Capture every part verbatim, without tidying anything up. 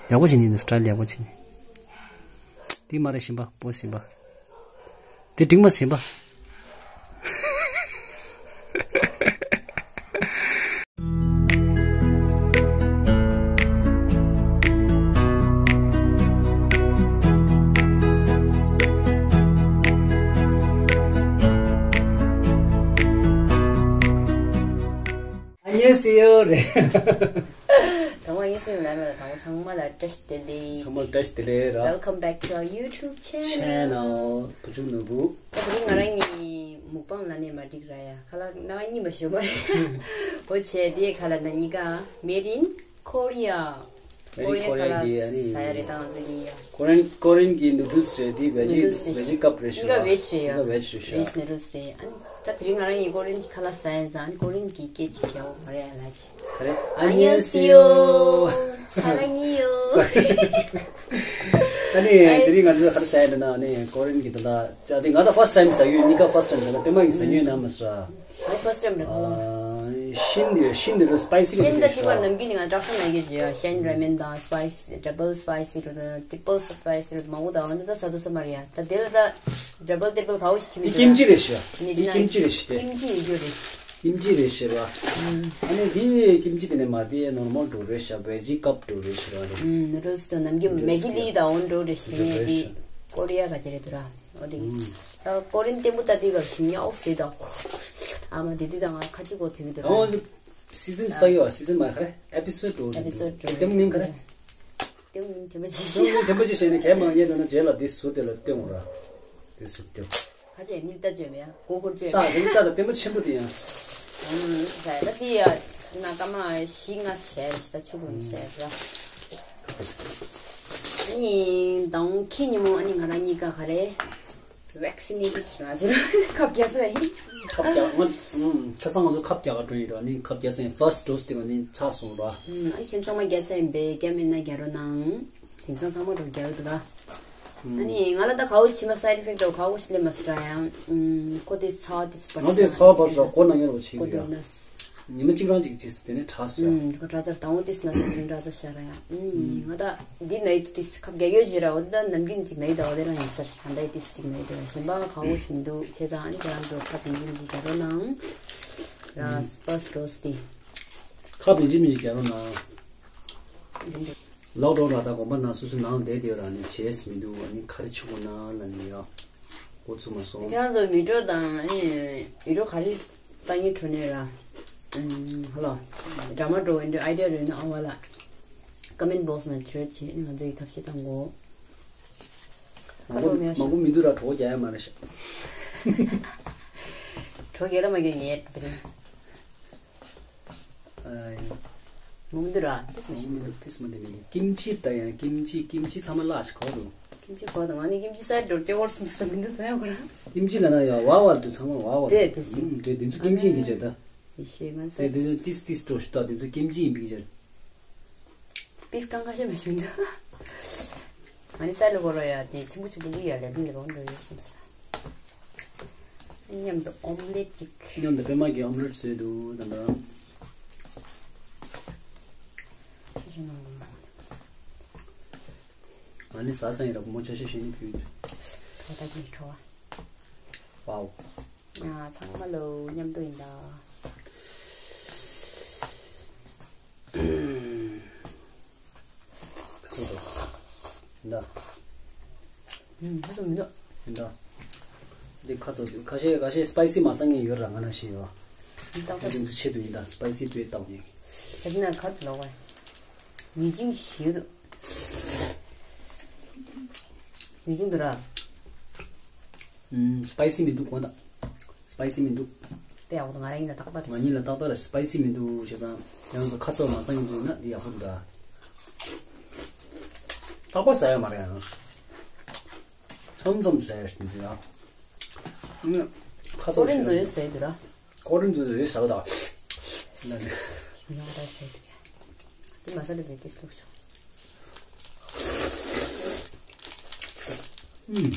ཡག་པོ་བྱས་ནི་ཡིན། སི་ཊའིལ་ཡག་པོ་བྱས་ནི། དེ་མ་རེད། གཞན་པ་པོ་གཞན་པ། དེ་འགྲིག་མ་གཞན་པ། ཨ་ཉེ་སི་ཡོ་རེད། དང་པོ་ཨ་ཉེ་སི་ཡོ་ལབ་མེད་ལ། དང་པོ་ཚང་མ་ལ་བཀྲ་ཤིས་བདེ་ལེགས། ཚང་མ་ལ་བཀྲ་ཤིས་བདེ་ལེགས་ར། Welcome back to our YouTube channel. Channel བུ་ཆུང་ནོར་བུ། ད་དེ་རིང་ང་རང་གཉིས་མུག་པང་ལ་ནས་མ་འགྲིག་ར་ཡ། ཁ་ལག་སྣ་ཁ་གཉིས་མ་ཞོ་མ་རེད། འོ་བྱས་དེ་ཁ་ལག་ན་གཉིས་ཀ་made in Korea། Made in Korea གི་ཨ་ནི། ས་ཡ་རེད། ད་ང་ཚོ་གཉིས་ཡ། ཀོ་རེན་ཀོ་རེན་གི་ནུ་ཌལ་སི་རེད། དེ་བེ་ཇི་ནུ་ཌལ་སི་རེད། བེ་ཇི་ཀབ་རེད་ཤག་གཉིས་ཀ་བེ་ཇི་རེད་ཡ། གཉིས་ཀ་བེ་ཇི་རེད་ཤག་བེ་ཇི་ནུ་ཌལ་སི་རེད། ཨ་ནི་ད་དེ་རིང་ང་རང་གཉིས་ཀོ་རེན་གི་ཁ་ལག་ཟ་ཡ་ཡིན་ཙང་། ཨ་ནི་ཀོ་རེན་གི་སྐད་ཅིག་རྒྱག་འོ་མ་རེད་ཡ་ལ་ཅི། ག་རེ། ཨ་ཉོན་སི་ཡོ། ས་ལ་ཉི་ཡོ། ཨ་ནི་དེ་རིང་ང་ཚོས་ག་རེ་ཟ་ཡ་འདྲ་ན། ཨ་ནི་ཀོ་རེན་གྱི་ད་ལྟ་ཅག་དེ་ང་ད་first time ཟ་ཡོད། གཉིས་ཀ་first time། ད་ལྟ་པད་མ་གིས་ཟ་མྱོང་ན་མ་ཟ། ཨ་first time རེད། ཤིན་ཏུ་ཤིན་ཏུ་སི་པའི་སི་གི་ཤིན་ཏུ་ཐིག་པ་ནམ་རྒྱུན་ནི་ང་དྲག་ས་མ་གི་ཇི་ཡ། ཤན་ར་མེན་དང་སི་པའི་སི། double spicy རེད་དང་triple spicy རེད་མང་པོ་དང་། འོན་ཏེ་ད་ཟ་དུ་ས་མ་རེད་ཡ། ད་དེ་ལ་ད་double triple ག་བོ་ཞིག་ཁྱིམ་དེ་ཀིམ་ཅི་རེད་ཤག་དེ་ཀིམ་ཅི་རེད་ཤག་དེ། ཀིམ་ཅི་ཡིན་རྒྱུ་རེད། ཀིམ་ཅི་རེད་ཤག་ར། ཨ་ནི་དེ་ཀིམ་ཅི་དེ་ནས་མ་དེ་ནོར་མལ་འགྲོ་རེད་ཤག་བེ་ཇི་ཀབ་འགྲོ་རེད་ཤག་ར། ཨུམ། ནུ་ཌལ་སི་དང་ནམ་རྒྱུན་མེ་གི་ལི་དང་འོན་འགྲོ་རེད་ཤག་ནས་དེ་ཀོ་རི་ཡ་ག་ཅི་རེད་འདུག་ར། འོ་དེ། ཨུམ། ད་ཀོ་རེན་ལྟད་མོ་ལྟ་དུས་སྐབས་ཤིང་ཉའོ་ཟེར་དང་། ཨ་མ་དེ་དུས་ད་ང་ཁ་ཅིག་གོ་ཐུག་གི་འདུག་ར། ཨོ་སི་ཛན་ལྟ་ཡོད། སི་ཛན་མ་ག་རེ། ཨེ་པི་སོ་ཌི་འགྲོ་རེད། ཨེ་པི་སོ་ཌི་འགྲོ་རེད། ལྟད་མོ་མིང་ག་རེ། ལྟད་མོ་མིང་དེ་མ་ཅི་ཤེས། ལྟད་མོ་མིང་དེ་མ་ཅི་ཤེས་ནས་གས་མང་ཉེ་དུ་ན་རྗེས་ལ་དེ་ཟུར་དེ་ལ་ལྟད་མོ་ར། དེ་ཟུར་ལྟད་མོ། ཁ་ཅིག་མིག་ལྟ་བཅོས་མེད་ཡ། མགོ་སྐོར་བཅོས། ད་དེ་ལྟ་ད་ལྟད་མོ་ཆེན་པོ་དེ་ཡང་། ཨུམ། ད་ད་དེ་ཡ་ན་སྐར་མ་བཞི་ལྔ་བྱས་རེད། ད་ཆུ་བུན་བྱས་ར། ཨ་ནི་ཟླ་ངོ་ཁྱི་ཉིན་མོ་ཨ་ནི་ང་རང་གཉིས་ཀ་ག་རེ། ཝེག་སི་ནེ་ཊེཌ་ང་ཚོ་ཁབ་རྒྱག་ས་ཡིན། ཁབ་རྒྱག་ང་ཨུམ། ཁ་སང་ང་ཚོ་ཁབ་རྒྱག་ག་འགྲོ་ཡིན་ར། ཨ་ནི་ཁབ་རྒྱག་ས་ཡིན། ཕར་སི་ཊི་ཌོ་སི་དེ་ང་ནི་ཚར་སོང་ར། ཨུམ། ཨ་ནི་ཁྱེད་ཚང་མ་རྒྱག་ས་ཡིན་པས་རྒྱག་མེད་ན་རྒྱག་རོགས་གནང་། དེང་སང་ཚང་མ་འགྲོ་རྒྱག་གི་འདུག་ར། ཨ་ནི་ང་ལ་ད་གའོ་ཕྱི་མ་སའིཌ་ཨི་ཕེག་ཊི་གའོ་ཞིག་སླེབས་མ་སི་ར་ཡང་། ཨུམ། ཁོ་དེ་ཚ་བ་དེ་སི་པར་ང་དེ་ཚ་བ་བར་སོགས་གོ་ན་ཡར་བ་ཆེ་གི་ཡ། ཉི་མ་གཅིག་རང་གཅིག་བྱས་སི་དེ་ནས་དྲག་སོ་ཡ། ཨུམ། ཁོ་དྲག་ཚར་དང་བོ་དེ་སི་ན་སི་དེ་ནས་དྲག་ཚར་ཤ་ར་ཡ། ཨུམ། ང་ད་འདི་ན་ཡི་དེ་སི་ཁབ་རྒྱག་ཡོད་ཇི་ར། འོ་ད་ནམ་རྒྱུན་གཅིག་ན་ཡི་ད་འོ་དེ་རང་ཡིན་སར་ད་ད་ཡི་དེ་སི་གཅིག་ན་ཡི་དེ་ར། གཞན་པ་གའོ་ཞིག་མི་འདུག་བྱས་ཙང་ཨ་ནི་ཁྱེད་རང་ཚོ་ཁབ་ཡིན་གྱི་རྒྱག་རོགས་གནང་། ར་སི་པར་སི་ཊི་ཌོ་སི་དེ། ཁབ་ཡིན་གྱི་མིན་གྱི་རྒྱག་རོགས་གནང་། ལོག་ཌའོན་ར། ད་དགོན་པ་ནང་སོ་སོའི་ནང་བསྡད་དེ་ར་ནི་བྱས་མི་འདུག་ཨ་ནི་ག་རེ་བྱེད་དགོས་ན་ལ་ནི་ཡ། འགོ་ཚུགས་མ་སོང་། ཁྱེད་རང་ཚོ་བི་ཌི་ཡོ་དང་ཨ་ནི་བི་ཌི་ཡོ་ག་རེ་ལྟ་ཉེ་འཕྲོ་ནས་ར། ཧ་ལོ། ཌ་ར་མ་འགྲོ་འདྲ་ཨའི་ཌི་ཡ་རེད་ན་ཨ་བ་ལ། ཀོ་མེན་ཊི་བོག་སི་ནང་བྲིས་བྱས་ནི་ང་ཚོ་ཡི་ཐབས་ཤེས་བཏང་གོ། མང་པོ་མང་པོ་མི་འདུག་ར། གྲོགས་རྒྱག་ཡ་མ་རེད་ཤག་གྲོགས་རྒྱག་ད་མ་རྒྱག་ངས་དེ་རིང་། མུ་མཐུད་ར། མུ་མཐུད་དེ་སུ་མ་དེ་མི་འདུག་ཀིམ་ཅི་ད་ཡང་ཀིམ་ཅི་ཀིམ་ཅི་ཚང་མ་བརླག་ཤག་གོ་རུ། ཀིམ་ཅི་གོ་དང་ང་ནི་ཀིམ་ཅི་སའི་ཌི་འགྲོ་སྐྱོ་བོར་སུམ་སུམ་མི་འདུག་ད་ཡང་གོ་ར། ཀིམ་ཅི་ལ་ན་ཡང་བ་བ་འདུག་ཚང་མ་བ་བ་དེ་དེ་སི། ཨུམ་དེ་དེ་ཚོ་ཀིམ་ཅི་ཡིན་གྱི་ཆེ་ད། ཡེ་ཤེས་ང་དེ་སའི་དེ་ཚོ་ཏིས་ཏིས་འགྲོ་ཤི་ད་དེ་ཚོ་ཀིམ་ཅི་ཡིན་པའི་ཆེ། པིས་གང་ཁ་ཤས་མ་ཞིག་འདུག་ང་ནི་སའི་ལ་གོ་ར་ཡ་དེ་ཆེན་པོ་ཆེན་པོ་འདི་ཡ་ལས་དུང་ལས་གོ་འགྲོ་ཡོད་སུམ་སུམ། མཉམ་དུ་ཨོམ་ལེ་ཊི་ཅིག་མཉམ་དུ་པད་མ་གིས་ཨོམ་ལེ་ཊི་བཟོས་འདུག་ད་ལྟ། ཆུ་ཆུ་ནང་ལ་མ། ང་ནི་ཟ་ས་ཡིན་ར། བུ་མོ་ཆ་ཤས་ཤིག་ནི་ཕུལ་འདུག་ད་ལྟ་གི་བྲོ་བ། ཝའོ། ང་ཚང་མ་ལོ་མཉམ་དུ་ཡིན་ད། ཁ་ཚོ་ཡིན་ད། ཨུམ། ཁ་ཚོ་མི་འདུག་ཡིན་ད། འདི་ཁ་ཚོ་འདི་ཁ་ཤས་ཁ་ཤས་སི་པའི་སི་མ་ཟ་མཁན་ཡོད་ར། ང་ན་ཤི་ཡོད། ཡིན་ད། ཁ་ཚོ་འདི་ཆེད་དུ་ཡིན་ད། སི་པའི་སི་བེད་བཏང་ཡིན། ད་འདི་ན་གར་ལོག་བ། མི་ཅིང་ཤི་ཡོད། མི་ཅིང་འདུག་ར། ཨུམ། སི་པའི་སི་མི་འདུག་གོ་ད། སི་པའི་སི་མི་འདུག་དེ་ཡག་པོ་འདུག་ང་རང་ཡིན་ན་ཏག་ཏག་རེད། ང་གཉིས་ལ་ཏག་ཏག་རེད། སི་པའི་སི་མི་འདུག་བྱས་ཙང་ཡང་ཁ་ཚོ་མ་ཟ་མཁན་འདུག་ན་འདི་ཡག་པོ་འདུག་ད། ཏག་པ་ཟ་ཡ་མ་རེད་ཡང་། མཚམས་མཚམས་ཟ་ཡ་ཞིག་འདུག་ཡང་། ཁ་ཚོ་ཀོ་རེན་ཚོ་ཡོད་ཟེར་འདུག་ར། ཀོ་རེན་ཚོ་ཡོད་ཟེར་བ་དང་། ཉོ་ར་ཟེར་འདུག་ཡ། འདི་མ་ཟ་ལ་བེད་ཏིས་ལུགས་ཆོག་ཨུམ།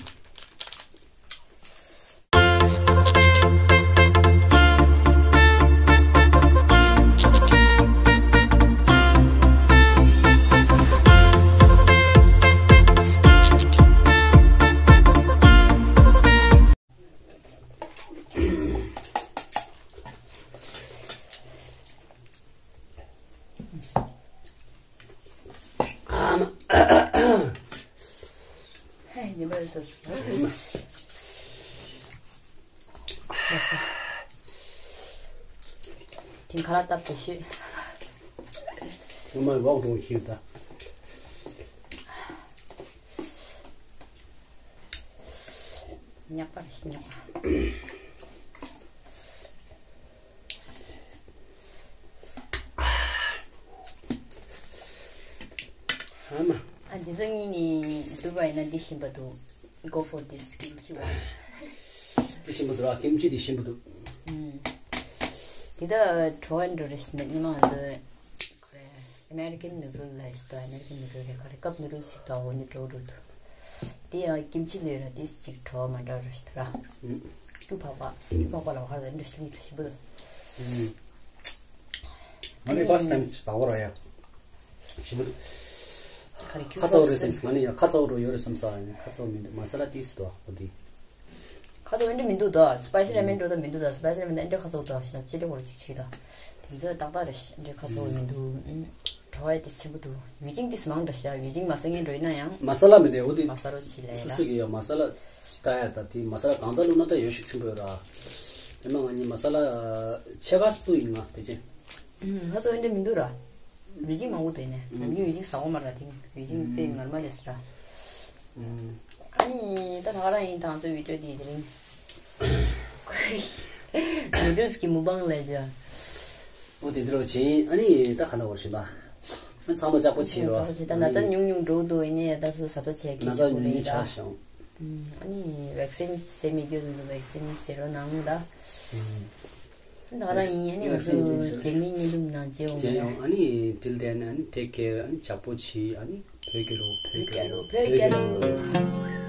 དེང་ཁ་ལག་བཏབ་དེ་ཤོད། ངོ་མ་ལོག་འགྲོ་ཤེས་ད། ཉག་པ་རེད་ཉག་པ། ཨ་མ། ཨ་འདི་ཚོ་གཉིས་ནི་འདུག་པ་ཡིན་ན་འདི་ཞིམ་པ་འདུག Go for this kimchi one. འདི་ཞིམ་པོ་འདུག་ར། ཀིམ་ཅི་འདི་ཞིམ་པོ་འདུག་ཨུམ། འདི་ད་གྲོ་འགྲོ་རེ་ཞིག་ནི་མ་འདི་American noodle ལ་ཞིག་ཏུ་American noodle རེ་ཁ་རེ་cup noodle ཞིག་ཏུ་འོ་ནི་འགྲོ་འགྲོ་འདུག་དེ་ཡང་ཀིམ་ཅི་ལས་ར་དེ་ཅིག་གྲོ་མ་འདྲ་ར་ཞིག་ཏུ་ར། ཨུམ། ཨུ་ཕག་པ་ཨུ་ཕག་པ་ལ་ཁ་ལ་འདྲ་ཞིག་ལི་ཞིམ་པོ་འདུག་ཨུམ། ང་ནི་first time ཟ་བ་ར་ཡ། ཞིམ་པོ་འདུག་ཁ་རེ་ཁྱུག་ཁ་ཚ་བོ་རེད་བསམ་སོང་། ང་ནི་ཡང་ཁ་ཚ་བོ་འགྲོ་ཡོད་རེད་བསམ་སོང་། ཁ་ཚ་བོ་མི་འདུག་མ་ས་ལ་ཏིས་དོ་འོ་དི། ཁ་ཚ་བོ་འདྲ་མི་འདུག་དོ། spicy ramen འགྲོ་དོ་མི་འདུག་དོ། spicy ramen འདྲ་ཁ་ཚ་བོ་དོ་ཤ་ཅི་འདྲ་བོ་ཅིག་ཅིག་དོ། དེ་ཚོ་ཏག་ཏག་རེད། འདྲ་ཁ་ཚ་བོ་མི་འདུག་གྲོ་ཡ་ཏིས་ཆེན་པོ་འདུག་ཡུ་ཅིང་ཏིས་མང་འདྲ་ཤ་ཡུ་ཅིང་མ་ས་ངན་འགྲོ་ཡིན་ན་ཡང་། མ་ས་ལ་མི་འདུག་འོ་དི། མ་ས་རོ་ཅི་ལས་སུ་ལ། སུ་གི་ཡོད་མ་ས་ལ་ཏ་ཡ་ད་དི་མ་ས་ལ་གང་ཚ་བླུགས་ན་ད་ཡོད་ཤུགས་ཆེན་པོ་ཡོད་ར། དེ་མ་ང་གཉིས་མ་ས་ལ་ཕྱེད་ཀ་སུ་ཡིན་ང་དེ་ཅན། ཁ་ཚ་བོ་འདྲ་མི་འདུག་ར། ཡུ་ཅིང་མང་པོ་དེ་ནས་ང་གཉིས་ཡུ་ཅིང་ཟ་འོ་མ་ར་དེ་ཡུ་ཅིང་དཔེ་ངར་མ་ལས་ར། ཨ་ནི་ད་ད་ག་རང་ཡིན་དང་ཚོ་བི་ཌིའོ་དེ་དེ་རིང་ནུ་ཌལ་སི་གི་མུག་བང་ལས་ཅོ། འོ་དེ་འདྲ་བྱིན། ཨ་ནི་ད་ག་ན་བར་བྱིན་པ། ཨ་ཚང་མ་ལྕགས་པོ་བྱིན་རོ། ད་ན་ཚ་ཉུང་ཉུང་འགྲོ་འདུག་ཡིན་ནའི་ད་སུ་ཟབ་ཚ་བྱས་ན་ཀི་ན་ཚ་ཆོག་གི་ཉུང་ཉུང་རེད་ད། ཆགས་ཤིང་། ཨ་ནི་བེག་སིན་ཟེར་མི་རྒྱུ་དེ་ཚོ་བེག་སིན་ཟེར་རོ་ནང་ལ། ད་ག་རང་ཡིན། ཨ་ནི་ང་ཚོ་རྗེས་མའི་བརྙན་ཐུང་ནང་མཇལ་ཡོང་གི་རེད། ཨ་ནི་དེ་ལ་བརྟེན་ཨ་ནི་take care ཨ་ནི་ལྕགས་པོ་བྱིན། ཨ་ནི་བོད་རྒྱལ་ལོ། བོད་རྒྱལ་ལོ། བོད་རྒྱལ་ལོ།